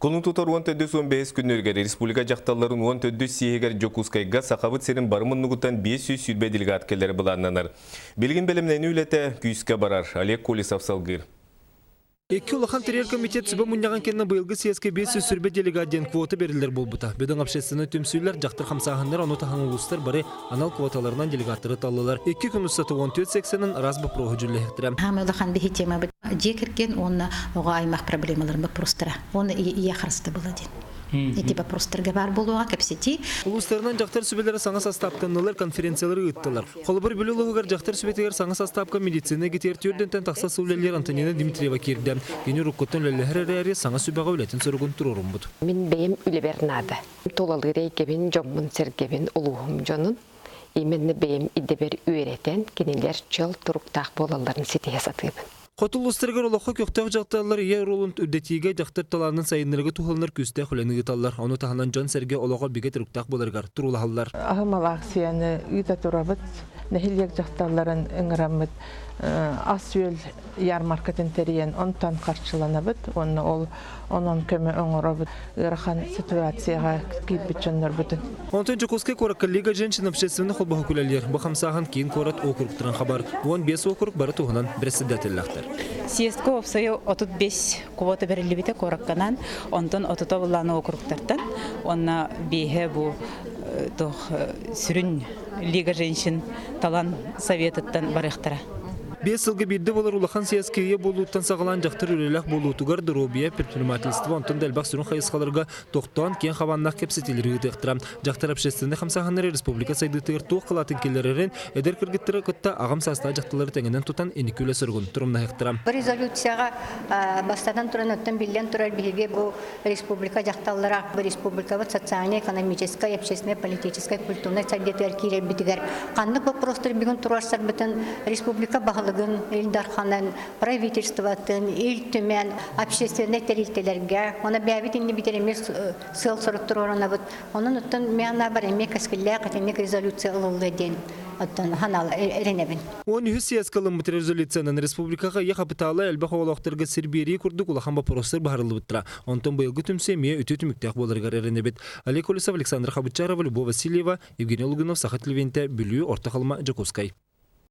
Кулун тутар 14-15 күннэригэр республика дьахталларын 14 съеһигэр Дьокуускайга Сахабыт сирин бары муннугуттан 520 делегат кэлэрэ былааннанар. Билигин бэлэмнэнии үлэтэ күүскэ барар. Олег Колесов салгыыр. Икки улахан тэрийэр комитет сүбэ мунньаҕын кэннэ быйылгы съезкэ 520 делегат диэн квота бэриллэр буолбута. Бөдөҥ общественнай түмсүүлэр, дьахтар хамсааһыннар, ону таһынан улуустар бары анал квоталарынан делегаттары таллылар. Икки күн устата 14 секциянан араас боппуруоһу дьүүллэһиэхтэрэ. Хаамай улахан биһи темабыт дьиэ кэргэн уонна оҕо аймах проблемаларын боппуруостара. Уонна ийэ харыстабыла диэн. Ити вопростарга баар буолуоҕа кэпсэтии. Улуустарынан дьахтар сүбэлэрэ саҥа састааптаннылар, конференциялары ыыттылар. Холобур, Бүлүү улууһугар дьахтар сүбэтигэр саҥа састаапка медицина гитиэр түөрдэнтэн тахса сыл үлэлиир Антонина Дмитриева киирдэ. Кини уруккуттан үлэлэһэр эрээри, саҥа сүбэҕэ үлэтин соругун туруоруммут. Мин бэйэм үлэбэр наада. Тулалыыр эйгэбин, дьоммун-сэргэбин, улууһум дьонун именно бэйэм идэбэр үөрэтэн, кинилэр чөл туруктаах буолалларын ситиһэ сатыыбын. Хоту улуустарыгар олоххо көхтөөх дьахталлар ийэ оруолун үрдэтиигэ дьахтар талаанын сайыннарыыга туһаланар күүстээх үлэни ыыталлар. Ону таһынан дьон-сэргэ олоҕо бигэ туруктаах буоларыгар туруулаһаллар. Аһымал аахсыйаны ыыта турабыт. Нэһилиэк дьахталларын ыҥыраммыт ас-үөл ярмаркатын тэрийэн онтон харчыланабыт уонна ол онон көмө оҥоробут ыарахан ситуацияҕа киирбит дьоннорбутун. Онтон Дьокуускай куоракка Лига женщин общественный холбоһук үлэлиир. Бу хамсааһын киин куорат округтарын хабар. 15 округ бары туһунан председателлээхтэр. Съездка уопсайа 35 квота бэриллибитэ куоракканан, онтон отута буллааны округтартан, уонна биэһэ бу туох сүрүн Лига женщин талан советыттан барыахтара. Биэс сылга биирдэ буолар улахан съезкэ ийэ буолууттан саҕалаан дьахтар үлэлээх буолуутугар доруобуйа, предпринимательство, онтон да элбэх сүрүн хайысхаларга тохтоон киэҥ хабааннаах кэпсэтиилэри ыытыахтара. Дьахтар общественнай хамсааһыннары республика сайдыытыгар туох кылаатын киллэрэрин эдэр кыргыттары кытта аҕам саастаах дьахталлары тэҥинэн тутан инники үлэ соругун турумнаһыахтара. Резолюцияҕа бастатан туран оттон биллэн турар биһиги бу республика дьахталлара республикабыт социальнай-экономическай, общественнай-политическай, культурнай сайдыытыгар киирэрбитигэр ханнык боппуруостар бүгүн туруорсарбытын республика баһылыгын Ил Дарханын, правительствотын, Ил Түмэн, общественнай тэрилтэлэргэ, уонна бэйэбит иннибитигэр эмиэ сыал-сорук туруорунабыт. Онон оттон мен бар эмиэ кэскиллээх итинник резолюция ылыллыа диэн оттон ханаал эрэнэбин. 13 съезкэ ылыммыт резолюциянан республикаҕа ийэ хапытаала элбэх оҕолоохторго сир биэрии курдук улахан боппуруостар быһаарыллыбыттара. Онтон быйылгы түмсүү эмиэ үтүө түмүктээх буоларыгар эрэнэбит. Олег Колесов, Александр Хабычарова, Любовь Васильева, Евгений Лугинов, Саха телевидениетэ, Бүлүү, Орто Халыма, Дьокуускай.